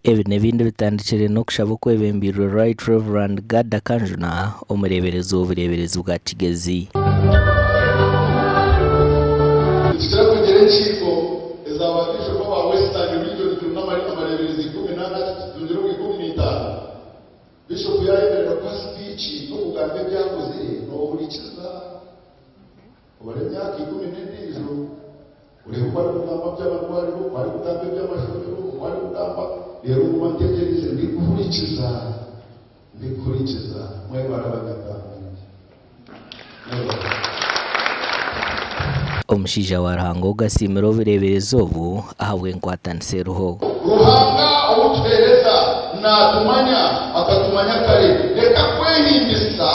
Ebi n'ebindi bitandikire n'okushaba okwebembeirwe Right Rev. Gada Kanjuna, omureeberezi w'obureeberezi bwa Kigezi. Nitukira kugira enkiiko eza ba Bishop aba Western Region turimu amareeberezi 12 tugire omu 15. Bishop yaayemerera kuha sipiiki n'okugamba ebi akozire noohurikiza Obare emyaka ikumi n'endiijo, oreebe oku arikugamba by'amarwariro, oku arikugamba eby'amashomero, oku arikugamba, reero nguma ntegyereize ndikuhurikiza, ndikuhurikiza. Mwebare abanyakamwingi. Mwebare. Omushaija wa Ruhanga ogu asiimire obureeberezi obu ahabw'enkwatanisa eriho. Ruhanga ou tuheereza naatumanya, akatumanya kare. Reka kwehimbisa.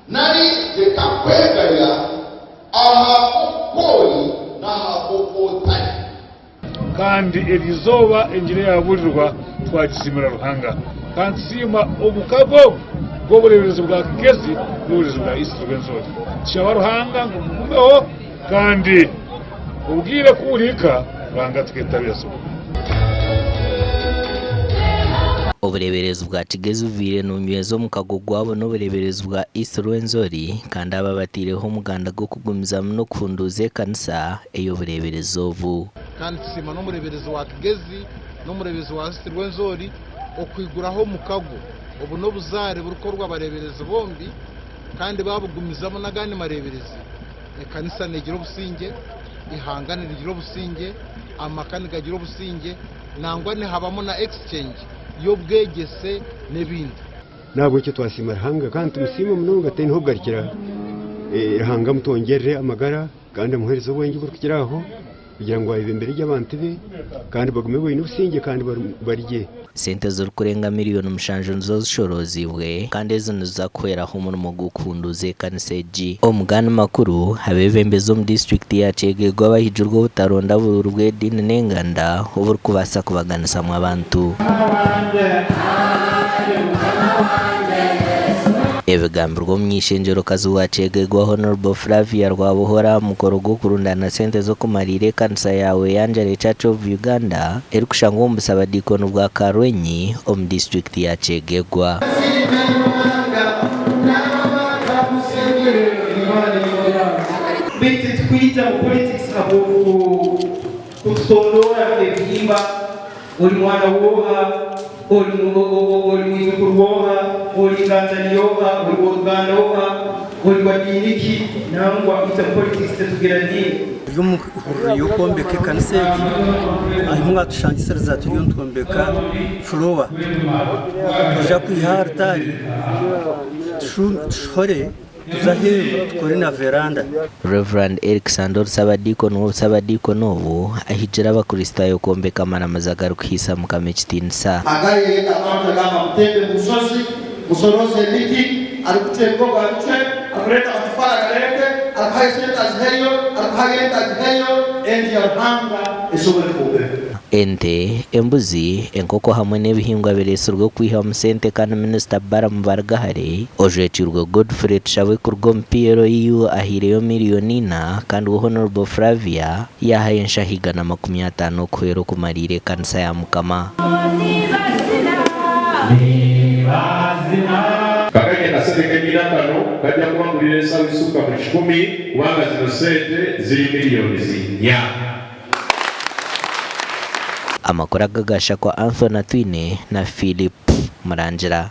Nari reka kwegaya aha oku ori n'aha oku otari. Kandi eryo izooba engiri eyaabuurirwa twagisiimira Ruhanga. Kandi tusiima omukago ogu gw'obureeberezi bwa Kigezi n'obureeberezi bwa East Rwenzori. Tushaba Ruhanga ngu gugumeho kandi obwire ku burihika Ruhanga atukeetabira. Obureeberezi bwa Kigezi bubaire nibunyweza omukago gwabo n'obureeberezi bwa East Rwenzori kandi aba bataireho omuganda gw'okugumizamu n'okuhunduuza ekanisa ey'obureeberezi obu. Kandi tusiima n'omureeberezi wa Kigezi n'omureeberezi wa East Rwenzori okwiguraho omukago. Obu n'obuzaare burikukorwa abareeberezi bombi kandi baabugumizamu n'agandi mareeberezi. Ekanisa neegira obusingye, eihanga nirigira obusingye, amaka nigagira obusingye nangwa nihabamu na exchange y'obwegyese n'ebindi. N'ahabw'ekyo twasiima Ruhanga kandi nitumusiima munonga tutaine h'okugarukira. Ruhanga amutwongyerere amagara kandi amuheereze obwengye oburikukira aho kugira ngu ayebembere gye abantu be kandi bagume baine obusingye kandi bari gye. Sente zirikurenga miriyoni mushanju nizo zishorooziibwe kandi ezi niziza kuhweraho omurimo gw'okuhunduuza ekanisa egi. Omu gandi makuru, abeebembezi omu disiturikiti ya Kyegegwa bahigirwe obutaronda buruuru bw'ediini n'enganda oburikubaasa kubaganisamu abantu. Ebigambirwe omuny'eishengyerokazi wa Kyegegwa Hon. Flavia Rwabuhoro aha mukoro gw'okurundaana sente z'okumariira ekanisa ya Weyanjare Church of Uganda erikushangwa omu busabadiikoni bwa Karwenyi omu disiturikiti ya Kyegegwa. Beitu titukwija mu politics habw'okututondoora nk'ebihimba, ori mwana w'oha, ori mwijukuru w'oha, ori nganjani y'oha, ori w'oruganda oha, ori wa diini ki, nangwa itwe mu politics titugira diini. Turi omu hururu y'okwombeka ekanisa egi ahu mwatushangisiriza turiyo nitwombeka fulowa. Nitwija kwiha aha rutaari tushohore tuze aheeru tukore na veranda. Rev. Eric Sandor Ssabadiikoni w'obusabadiikoni obu ahigire Abakristaayo kwombeka amaramizo agarikuhaisa Mukama ekitiinisa. Hagai yayeta abantu yagamba, Mutembe mu rusozi, musoroze emiti, arikucwa ebigogo abicwe, arikureeta amatafari agareete, arikuhayo sente aziheyo, arikuhayo ente agiheyo, enju ya Ruhanga esobole kwombekwa. Ente, embuzi, enkoko hamwe n'ebihingwa bireetsirwe okwihamu sente kandi Minisita Balaam Barugahare ojwekyirwe Godfrey Tushabwe kuruga omu PLU ahaireyo miriyoni ina kandi we Honourable Flavia yaahayo enshaho 150 okuhwera okumariira ekanisa ya Mukama. Kakanya akasente kenyina kano kajja kubagulira ensawo esukka mu kikumi kubanga zino ssente ziri millions nnya. Amakuru aga gashakwa Anthony Atwine na Phillip Murangira.